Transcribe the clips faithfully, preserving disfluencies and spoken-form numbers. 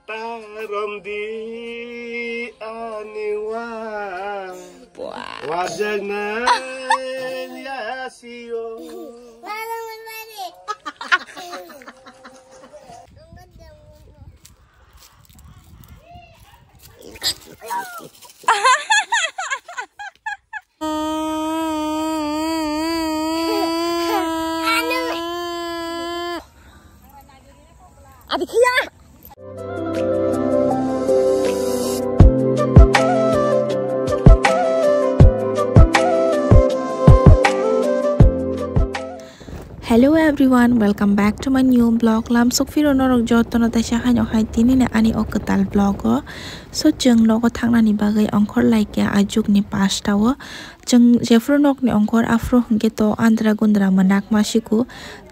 Tarom di ani wa. Wajak na ya si yo. Adi kaya. Hello everyone, welcome back to my new vlog. Lam sokphiro norok jotono taisa haino hai tini ni ani o kwtal vlog o. So chwng nogo thangnani bagwi ongkhor laikya ajukni pasta o. Chwng jephru nokni ongkhor aphru hwnkhe to andra gundra manak masiku.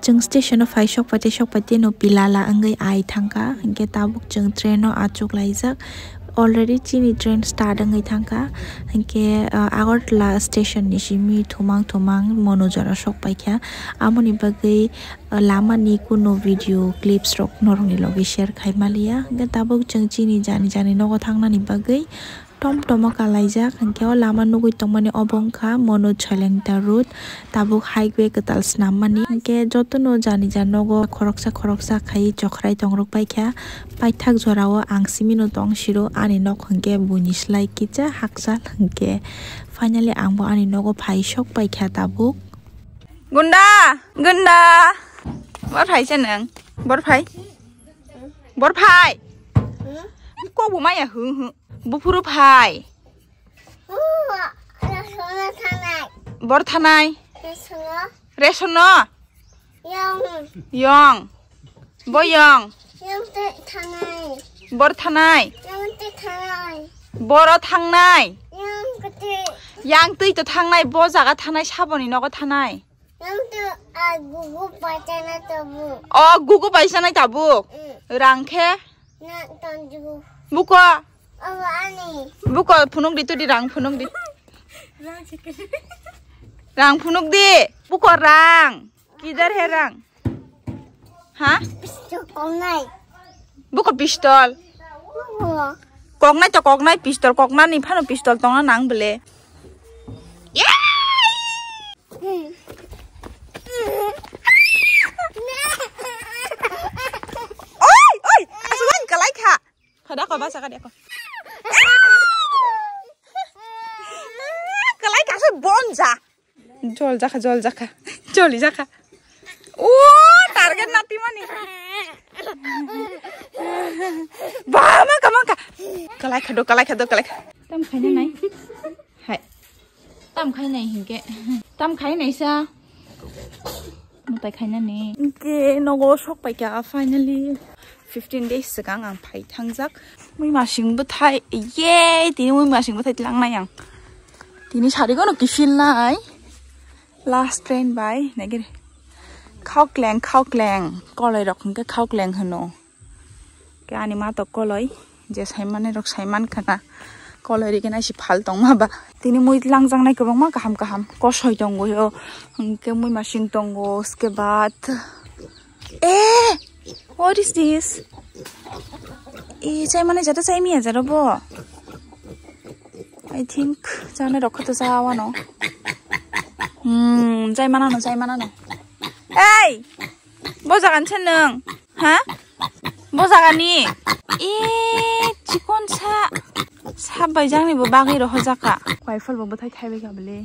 Chwng station o phai sokphaite sokphaite no pilala wngwi ai thangkha. Hwnkhe tabuk chwng train o achuk laijak. Already chini train start wngwi thangkha. Hwnkhe, ah, Agartala station ni simi thumang thumang Monojora sokpaikha. Amoni bagwi, ah, lamani kuno video clips rok norokni logi share khai maliya. Hwnkhe tabuk chwng chini jani jani nogo thangnani bagwi tom tomo kalaijak. Hwnkhe o lama nugwi tongmani obo wngkha Monoj Sailengta road. Tabuk highway kwtal snammani. Hwnkhe jotono jani jani nogo khoroksa khoroksa khai chokhrai tongrok paikha. Paithak jorao ang simino tong siro ani nok hwnkhe buini slai kisa hakchal hwnkhe. Finally ang bo ani nogo phai sok paikha tabuk. Gunda! Gunda! Bor phai se nwng? Bor phai? Bor phai? Kok bo maya hwng hwng. Buphuru phai. Bor thanai. Resono. Yong. Yong. Bo yong. Yong twi thanai. Bor thanai. Yong twi thanai. Boro thangnai. Yong kwtwi. Yang twi to thangnai, bo jaga thanai, saboni nogo thanai. Yong twi a gugu paisana tabuk. O gugu paisanai tabuk. Mm. Rang khe? Na tonju. Buko. Abo ani. Buko phunuk di, tudi rang phunuk di. Rang phunuk di. Buko rang. Kidar he rang? Ha? Pistol koknai. Buko pistol. Buko. Koknai to koknai, pistol koknani phano pistol tongna nang bele. Oi, oi, aswk kalai kha. Kada ko basa kada ko. Kalai kha se bonja. Jol jakha, jol jakha. Joli jakha. O target nati mani. Ba ma ka ma ka. Kalai kha do, kalai kha do, kalai kha. Tam khaina nai. Hai. Tam khainai hinkhe. Tam khainai sa. Mutai khainani. Hinkhe nogo sok paikha finally. Fifteen days swkang ang phai thangjak. Mui masing bwthai. Yay! Tini mui masing bwthai tlangnai ang. Tini sarigono kiphilnai. Last train bai. Nagiri. Khaukleng, khaukleng. Kolai rok hinkhe khaukleng hwno. Ke ani ma to koloi, je saimani rok saiman khana. Koloi ri kena si phal tongma ba. Tini mui langjaknai kwbangma kaham kaham. Kosoi tongo yo. Hwnkhe mui masing tongo, uske baad. Eh, what is this? Eh, chaimani jato chaimiya jaro bo. I think chana rok khato cha wano. Hmm, chaimanano, chaimanano. Hey! Bo jagan se nwng? Ha? Bo jagani? E, chikon sa. Sa bai jangni bo bagwi rohorjak ka. Koifal bo bwthai thaibai ka bwle.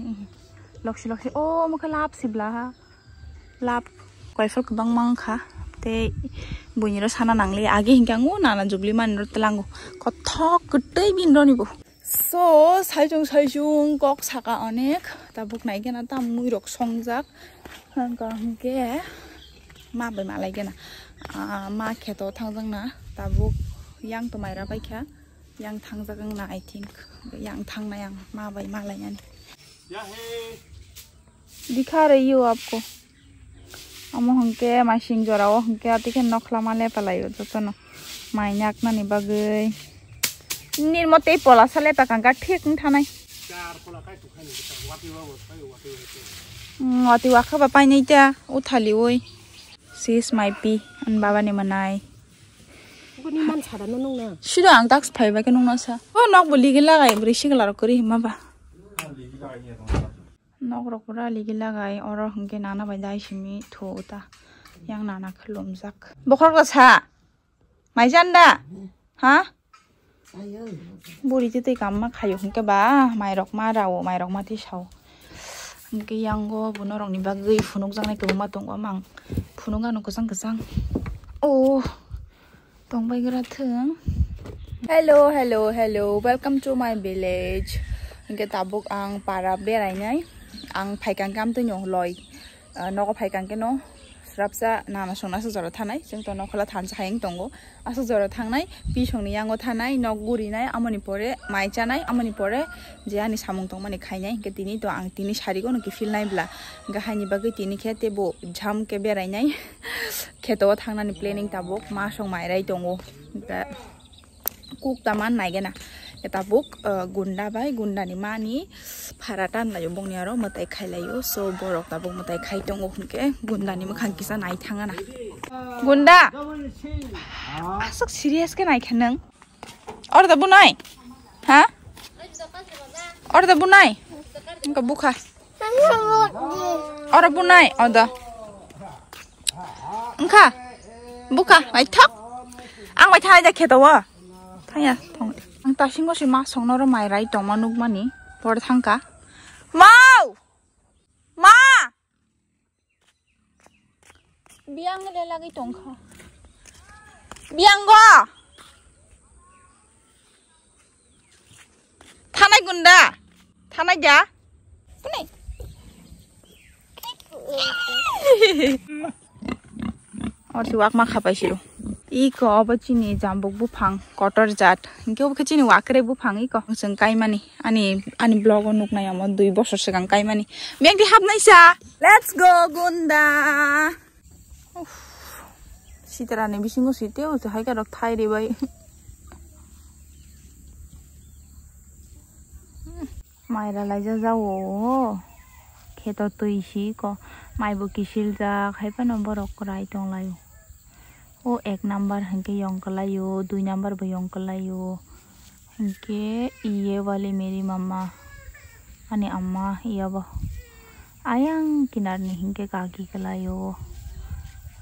Loksi loksi. O, mokhe lap sibla ha. Lap. Koifal kwbangma wngkha. Tei buini ro sana nangli. Age hinkhe ang o nana jubli mani ro tlango. Kothok kwtwi bini roni bo. So, saichung saichung kok saka onek, tabuk nai gana tam mui rok songjak, hwnkha hwnkhe ma bai malai gana, ah, ma kheto thangjak na, tabuk yang to maira paikha, yang thangjak wngna, I think, yang thangnai ang ma bai malai ani. दिखा रही हूँ आपको। Amo hwnkhe masing jora o hwnkhe atwi khe nokhlama lepalaio jotono mai naknani bagwi. Nirmo tei pola sa lepa kangkha thik wng thanai. Hmm, watwi wakha ba painai ta uthaliui. Sis mai pi an baba ni manai. Ni man sada no nung na. Sida ang tax phai bai khe nung na sa. O nok bo ligi lagai bwrwi sikla rok kwrwi hima ba. Nok rok pura ligi lagai oro hwnkhe nana bai dai simi thu ta. Yang nana khe lumjak. Bokhorok sa. Mai jan da? Ha? Buri twi twi kamma khayo hwnkhe ba, mairok ma rao, mairok ma twi sao. Hwnkhe yango bo norokni bagwi phunukjaknai kwbangma tongo, mang phunuk ano kwchang kwchang. Oh, tongbai gra thung. Hello, hello, hello, welcome to my village. Hwnkhe tabuk ang para berainai. Ang phaikha hwnkhe amtwino loi. Ah, nogo phaikha hwnkhe no srapsa nana songno aswk jora thanai, chwng to nokhola thansa hai wng tongo. Aswk jora thangnai, pisongni yango thanai, nok gurinai, amoni pore mai chanai, amoni pore je ani samung tongmani khainai. Hwnkhe tini to ang tini sarigo no kiphilnai bla. Hwnkhe haini bagwi tini khe teibo jam khe berainai. Kheto o thangnani planning tabuk, ma song mairai tongo. Hwnkhe Kuk taman naigena. Tabuk, uh, gunda bai gundani mani phara tanlaio bongni aro mwtai khailaio. So borok tabuk mwtai khai tongo hwnkhe gundani mwkhang kisa nai thangana. Gunda! Aswk serious khe naikha nwng? Oro da bunai? Ha? Oro da bunai? Wngkha bukha. Oro bunai, odo. Wngkha? Bukha, naithok. Ang bai thai da kheto o. Thaya, thong. Ang tasingo si ma songno ro mai rai tongma nukmani. Por thangka. Mau! Ma! Biang le lagwi tongkha. Biang go! Thanai gunda. Thanai ja. Kunai. Or si wakma khapai siro. Iko obo chini jambuk buphang kotor jat. Hinkhe obo khe chini wakre buphang iko. Chwng kaimani. Ani, ani vlog o nuknai omo dui bosor swkang kaimani. Biyang di hapnai sa. Let's go gunda. Uff. Sitarani bisingo site o hai karok thai ribai. Mai ralaijak jao. Kheto twi si ko. Mai bo kisiljak hai phano borok kwrai tonglaio. O ek number hinkhe yong kwlaio, dui number bo yong kwlaio. Hinkhe iye wali meri mama. Ani amma iya bo. Ayang kinarni hinkhe kaki kwlaio.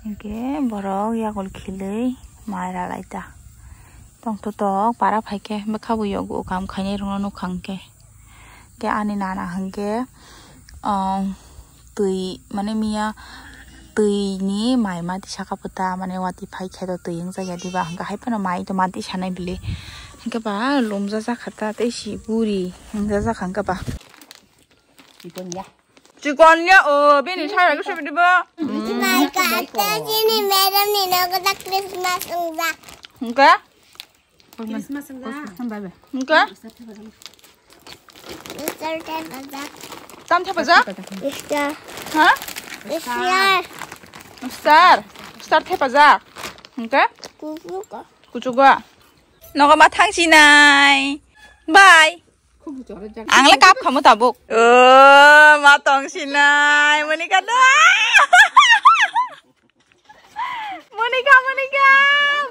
Hinkhe borok yagul khilwi mai ralaita. Tongthotok para phaikhe bwkha bo yogo kam khainai rokno nukha hinkhe. Khe ani nana hinkhe, um, twi mane miya twi ni mai ma tisa kha phuta mane watwi phai khe to twi wng jakya diba hinkhe hai phano mai to ma tisa nai bili hinkhe ba lumjajak kha ta tei si buri wng jajak kha hinkhe ba. Chikon ya. Chikon ya o bini sai rok se bidi ba. Mai ka ta chini madam ni nogo da Christmas wng ja. Hinkhe? Christmas wng ja. Hinkhe? Star thepajak. Tam thepajak? Star. Ha? Star. Star. Star thepajak. Hinkhe? Kuchugo. Kuchugo. Nogo ma thang sinai. Bye. Ang le kap khamu tabuk. O, ma tong sinai. Monika da. Monika, Monika.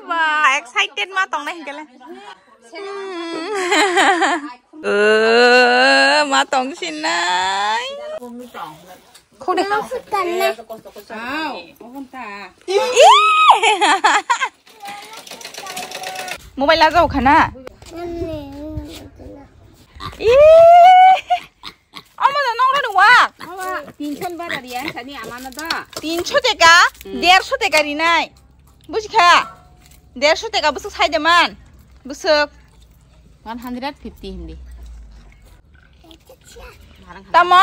Ba, excited ma tongnai hinkhe le. Hmm. Eh, ma tong sinai. Khode. Ih. Mobile lajao khana. Ih. Omo da nongrani wak. Awa, tinson bara riya, sani amano da. Tinso teka, hmm, derso teka rinai. Bujikha? Derso teka bwswk sai de man. Bwswk. One hundred fifty hindi. Tamo?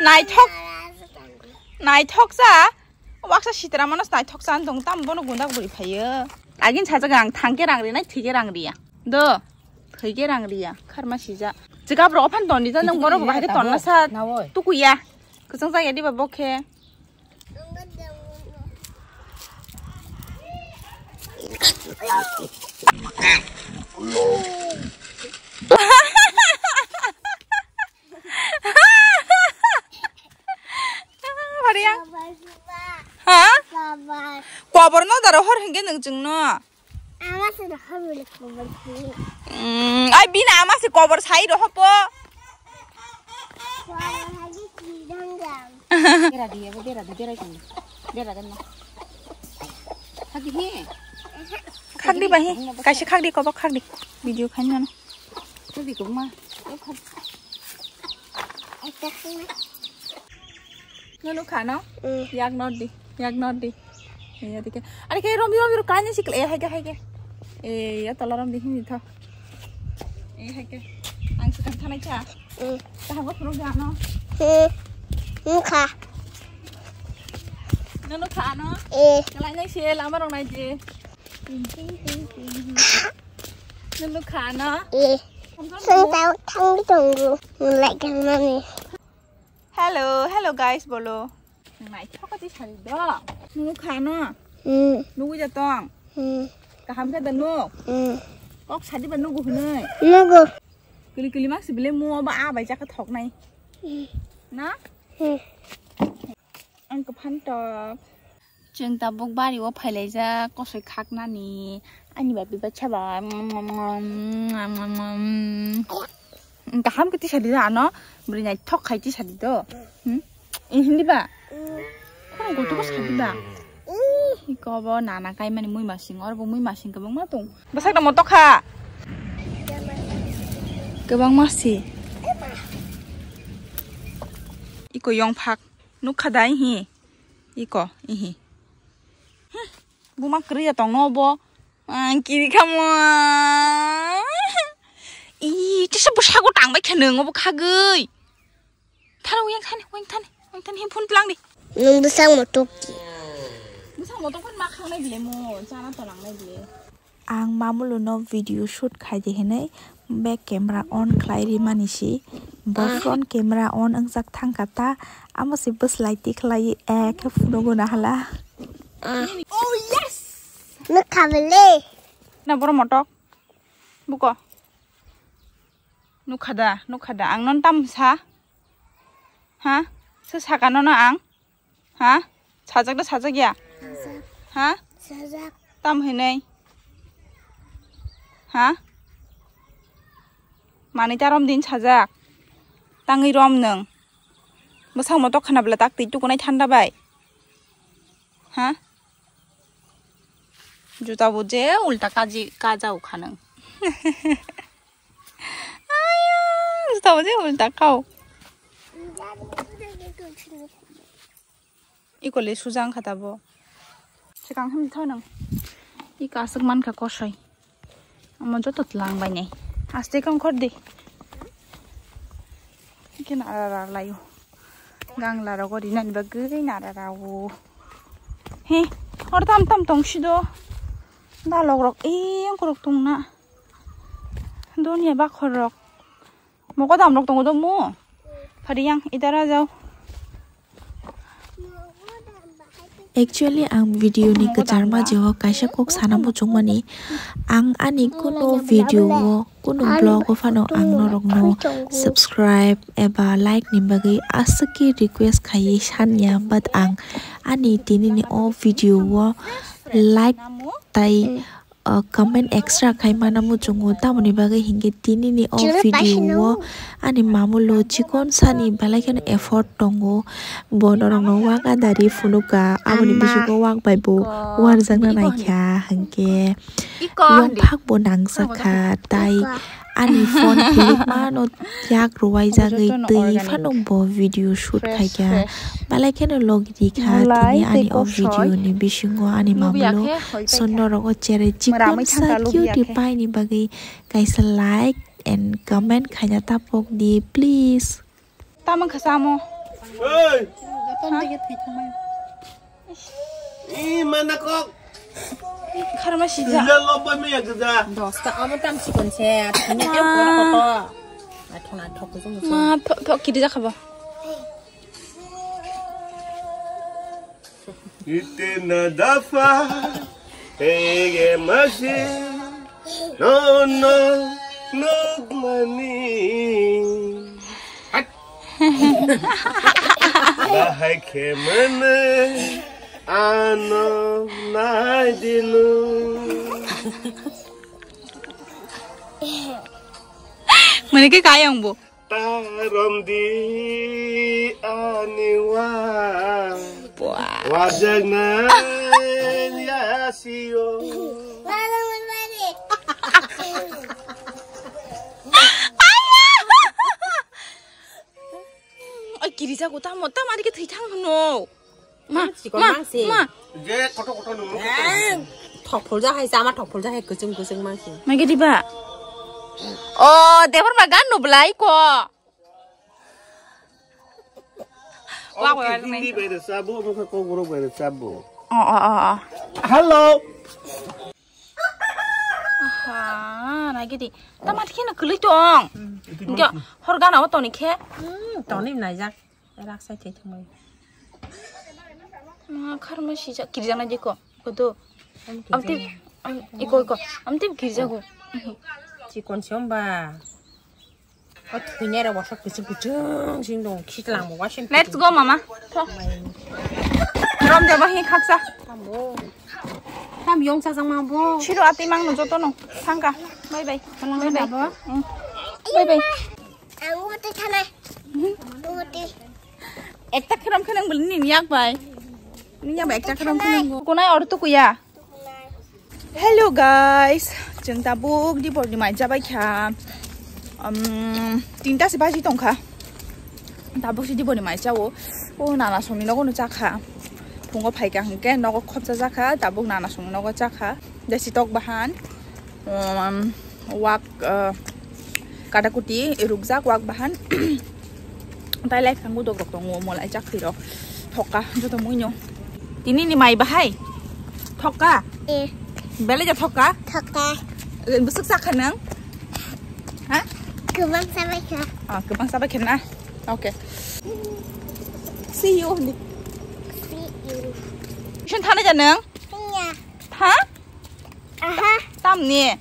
Naithok. Naithok sa. Waksa sitra mano naithok sa tong tam bono gundak buri phayo. Agin sajak ang thangke rang rinai thike rang riya. Do. Thwikhe rang riya, kharma sija. Chikap rok phan ton dija, nang borok bahai khe tonna sa tukuya. Kwchang jaya diba bokhe. Horiya. Ha? Kobor no daro hor hingke nung chwngno. Mm, ai bini ama se kobor sai roho po. Bera di, abo bera di, bera di. Bera di na. Khak di he. Khak di ba he. Kaisa khak di, kobok khak di. Video khaina na. Khak di kobok ma. Nunu khano? Mm. Yak not di, yak not di. Iya dike. Ani ke rombi rombi ro kanya sikle, eh, hai ke, hai ke. Eh, ya tola rombi hini tho. Eh, hai ke. Ang sikang thanai cha. Mm. Taha bo phuru gano. Mm. Mm, kha. Nunu khano? Eh. Kalai nai se lama rong nai je. Nunu khano? Eh. Sung tau thang tong. Mulai kang mami. Hello, hello guys, bolo. Nai thok ti sari do. Nunu khano? Hmm. Nugui da tong. Hmm. Kaham khe da nuk. Hmm. Kok sadi ba nugu hwnwi. Nugu. Kili kili mak sibile mu ba a bai jaka thok nai. Hmm. Na? Hmm. Ang kaphan tok. Chwng tabuk bari o phailaijak kosoi khaknani. Ani bai bibai chaba. Kaham khe tisadi do ano, bwrwi naithok khai tisadi do. Hmm? Eh, hindi ba? Khorang kotor ko sadi ba? Iko bo nana kaimani mui masing, oro bo mui masing kwbangma tong. Bwsak da motok kha. Kwbangma si. Iko yong phak. Nukha dai hi. Iko, ihi. Hmm, buma kwrwi ya tong no bo. Ang kiri kha mo. Ih, tisa bwsa go tang bai kha nung obo khagwi. Thana uyang thani, uyang thani, uyang thani, phone tlang di. Nung bwsang motok ki? Bwsang motok phone ma khang nai bile mo, chana to lang nai bile. Ang mamuluno video shoot khaidi hinwi back camera on khlai rimani si. Bo front camera on wngjak thangkha ta, amo se bwslai tikhlai ek phunukgo nahala. Oh yes! Nukha bele. Na boro motok. Buko. Nukha da, nukha da. Ang non tam sa? Ha? Se sakano na ang? Ha? Sajak da sajak ya? Sajak. Ha? Sajak. Tam hinwi? Ha? Mani ta rom din sajak. Tangwi rom nung. Bwsang motok khana bwla tak twi tukunai thanda bai. Ha? Juta bo je ulta kaji kajao khanang. Aya, juta bo je ulta kao. Iko le sujang kha tabo. Chikang hem tho nang. I kasuk man kha kosoi. Amo joto tlang bai nai. Aste kang khor de. Ike nara ra layo. Gang la rogo di nani bagwi nara ra o. He, hor tam tam tong si do. Da log rok, e, ang kurok tong na. Dunia bakhor rok. Moko dam rok tongo do mo. Phari yang, idara jao. Actually, ang video ni kwcharma jeo kaisa kok sana muchungmani. Ang ani kuno video o, kuno vlog o phano ang norokno subscribe eba like ni bagwi aswk khe request khaiwi sanya, but ang ani tini ni o video o like tai uh, comment extra khai mana muchungo, tamoni bagwi hinkhe tini ni o video o ani mamulo chikon sani belai kheno effort tongo, bo norokno wak adari phunuka, aboni bisingo wak bai bo warjakna naikha hinkhe yong phak bo nangjakha, tai ani phone philip mano yak rwai jagwi twi phano bo video shoot khaikha. Belai kheno logi kha tini ani o video ni bisingo ani mamulo sondo rogo chere chikon sa cute paini bagwi kaisa like and comment khaina tapok di please. Tamo kha samo. Oi. Ih, mana kok? Kharma sija. Sila loba me ya gza. Dosta amo tam sikon se. Thanya ke koto koto. Athona thok ko. Ma, pho, pho, kiri ja khabo. Itena dafa, ege masi, no, no, nukmani. Bahai khemene, ano naidinu. Mani ke kayang bo. Tarom di aniwa. Wah. Wajak na yasio. Oi, kiri jago tamo, tamo ari ke thwi thang hwno. Ma, chikon ma, mangsi. Ma. Je koto koto nung. Eh, thok phulja hai, sama thok phulja hai, kuchung kuchung mangsi. Mai gedi ba. Oh, debor ma gan no belai ko. Wa, wa, wa, Hindi bai da sabo, mo ka ko guro bai da sabo. Oh, oh, oh, oh. Hello. Aha, na gidi. Tamat khe na kwlwi tong. Hingke hor gana o toni khe. Hmm, toni naijak. Rak sai thai thumai. Ma kharma sijak kirjana jiko. Kodo. Am kirjana. Amti, am, iko, iko. Amti kirjago. Chikon si omba. O thwinai rok wasok kuchuk kuchung sing dong, khitlang bo wasin. Let's go, mama. Tho. Rom jabo hi khaksa. Tam yong sa jang ma bo. Siro ati mang no joto no. Thangka. Bye bye. Bye bye. Bye bye. Ang uti thana. Uti. Ekta khiram khenang beli ni yak bai. Ni yak bai ekta khiram khenang. Kunai or tu kuya. Hello guys, chwng tabuk diborni mai chabai kha. Um, tinta se baji tongkha. Tabuk se diborni mai chao. O nana songni nogo no chakha. Phungo phaikha hwnkhe nogo khopsa jakha. Tabuk nana songni nogo chakha. Desi tok bahan. Um, wak, uh, katakuti rukjak wak bahan. Tai lai khangu dok dok tongo, molai chakri rok. Thokka, joto muino. Tini ni mai bahai? Thokka? Eh. Belai ja thokka? Thokka. Eh, busuk sakha nang? Ha? Kubang sabai kha. Ah, kubang sabai kha na. Okay. See you. See you. Tuition thana ja nang? Iya. Ha? Aha. Tamni?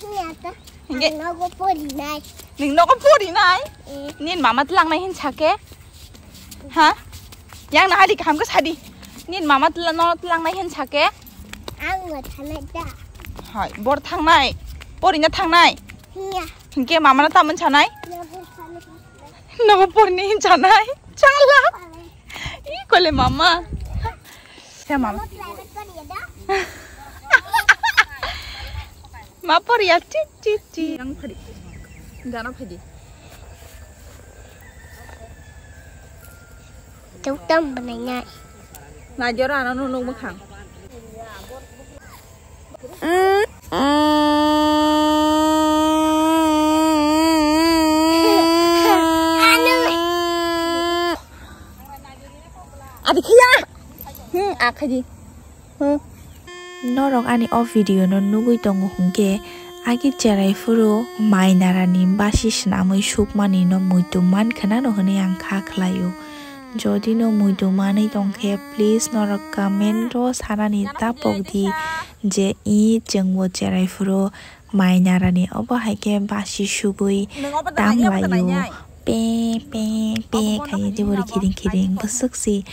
Iya ta. Hingke? Ang nogo porinai. Ning nogo porinai? Eh. Nin mama tlangnai hin sake? Ha? Yang na hari kaham ke sadi. Nin mama tla-, no tlangnai hin sake? Ang no thanai da. Hai, bor thangnai. Porina thangnai. Iya. Hingke mama no tamon sanai? Nogo thanai. Nogo porni hin sanai? Changla. Pare. I kole mama. He mama. Ma por ya, chi, chi, chi. Yang phadi. Jana phadi. Chau tam banai nai. Na jora ano nung nung makhang. Adi khiya. Hmm, akhadi. Hmm. Norok ani o video no nugui tongo hwnkhe, agi cherai phuru mai narani basi swnamwi sukmani no muitu mankha nano hwnwi ang kha khlaio. Jodi no muitu manwi tongkhe, please norok comment o sanani ta pokdi je i chwngbo cherai phuru mai narani obo hai khe basi sugui tang laio. Pe, pe, pe khai dibori khiring khiring bwswk si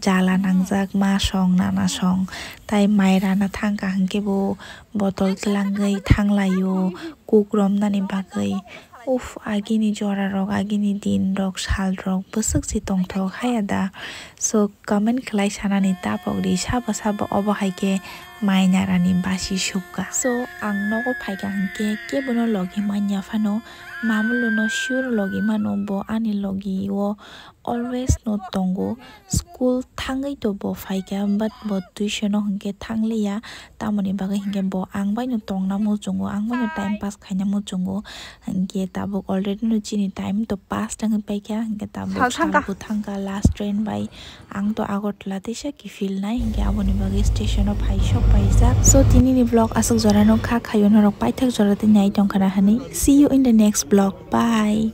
jala nangjak ma song nana song. Tai mai rana thangkha hwnkhe bo botol twlangwi thang laio kuk romnani bagwi. Uff, agini jora rok, agini din rok, sal rok bwswk si tongthok haya da. So, comment khlai sanani ta pokdi, sabo sabo obo hai khe mai narani basi sukha. So, ang nogo phaikha hwnkhe kebono logi manya phano, Mamulo no sure logi mano, bo ani logi o always no tongo. School thangwi to bo phaikha, but bo tuition o hwnkhe thangliya, tamoni bagwi hwnkhe bo ang bai no tongna muchungo, ang bai no time pass khaina muchungo. Hwnkhe tabuk already no chini time to pass wngwi paikha, hwnkhe tabuk sal thangkha. Salbu thangkha last train bai. Ang to Agartala teisa kiphilnai, hwnkhe aboni bagwi station o phai sok paijak. So, tinini vlog aswk jorano kha khaio, norok paithak jora tei nai tongkhana hwnwi. See you in the next vlog. Bye.